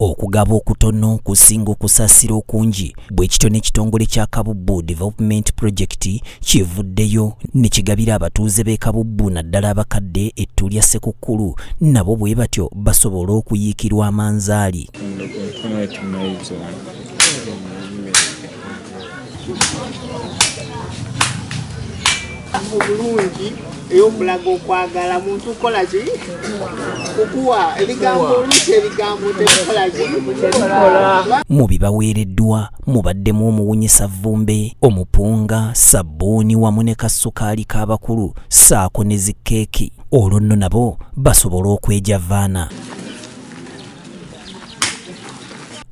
Okugaba okutono kusinga okusaasira okungi. Bwe kityo n'ekitongole kya Kabubbu Development Project kivuddeyo ne kigabira abatuuze b'e Kabubbu naddala abakadde ettu lya Ssekukkulu nabo bwe batyo basobole okuyiikirwa amanzaali. Obulungi ey'okulaga okwagala muntu kukola ki kukuwa ebigambo oluusi ebigambo tebikola ki. Mu bibaweereddwa mubaddemu omuwunyisa vvumbe, omupunga, sabbuuni wamu ne kasukaali k'abakulu ssaako ne zi keeki olwo nno nabo basobole okwejavaana.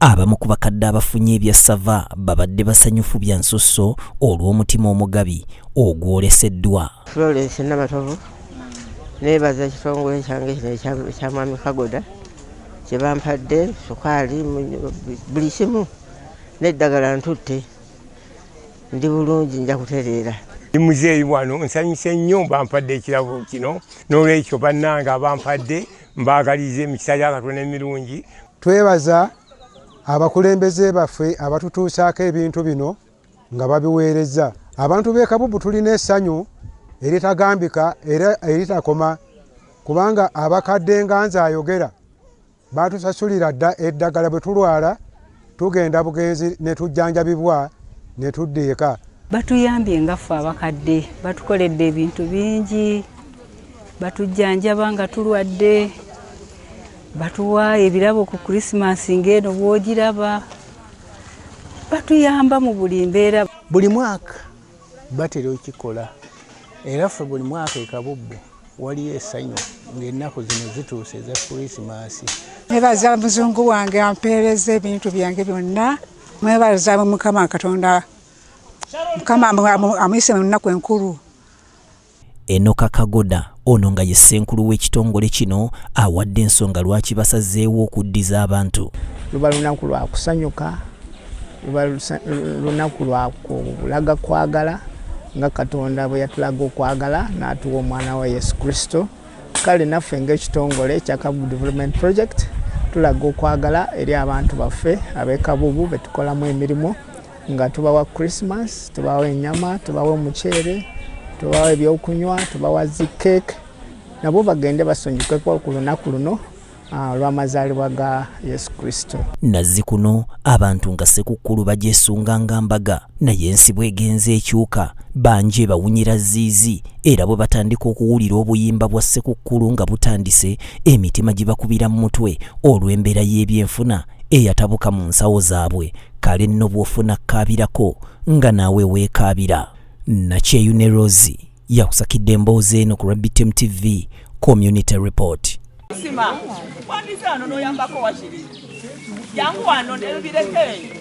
Abamu ku bakadde abafunye ebyassava babadde basanyufu bya nsusso olw'omutima omugabi ogwoleseddwa. Florence Namatovu, neebaza ekitongole kyange kino ekya Mwami Kagoda kye bampadde sukaali, buli kimu n'eddagala ntutte, ndi bulungi nja kutereera. Ndi muzeeyi wano nsanyuse nnyo bampadde ekirabo kino, n'olwekyo bannange abampadde mbaagaliza emikisa gya Katonda emirungi. Twebaza abakulembeze baffe abatutuusaako ebintu bino nga babiweerezza. Abantu b'e Kabubu tulina essanyu eritagambika era eritakoma kubanga abakadde nga nze ayogera batusasulira dda eddagala bwe tulwala tugenda bugenzi ne tujjanjabibwa ne tudda eka. Batuyambye nga ffe abakadde, batukoledde ebintu bingi, batujjanjaba nga tulwadde, batuwa ebirabo ku Krisimansi ng'eno bw'ogiraba, batuyamba mu buli mbeera. Buli mwaka batera okikola era ffe buli mwaka e Kabubbu waliyo essanyu ng'ennaku zino zituuse eza Krisimansi. Nebaza muzungu wange ampeereza ebintu byange byonna, mwebaza Mukama Katonda, Mukama amuyise mu nnaku enkulu. Enoka Kagoda ono nga ye ssenkulu w'ekitongole kino awadde ensonga lwaki basazeewo okuddiza abantu. Luba lunaku lwa kusanyuka, luba lunaku lwa kulaga kwagala nga Katonda bwe yatulaga okwagala n'atuwa omwana we Yesu Kristo. Kale naffe ng'ekitongole ekya Kabubu Development Project tulaga okwagala eri abantu baffe ab'e Kabubu be tukolamu emirimu nga tubawa Christmas, tubawa ennyama, tubawa omuceere, tubawa ebyokunywa, tubawa zi cake, nabo bagende basanyukeko ku lunaku luno olw'amazaalibwa ga Yesu Kristo. Nazzikuno abantu nga Ssekukkulu bagyesunga nga mbaga, naye ensi bw'egenze ekyuka bangi ebawunyira ziizi era bwe batandika okuwulira obuyimba bwa Ssekukkulu nga butandise emitima gibakubira mu mutwe olw'embeera y'ebyenfuna eyatabuka mu nsawo zaabwe. Kale nno bw'ofuna kkaabirako nga naawe weekaabira. Nakyeyune Rose yakusakidde emboozi eno ku Rabbit TV Community Report. Sima, wandize wano n'oyambako wakiri. Jangu wano nebireke.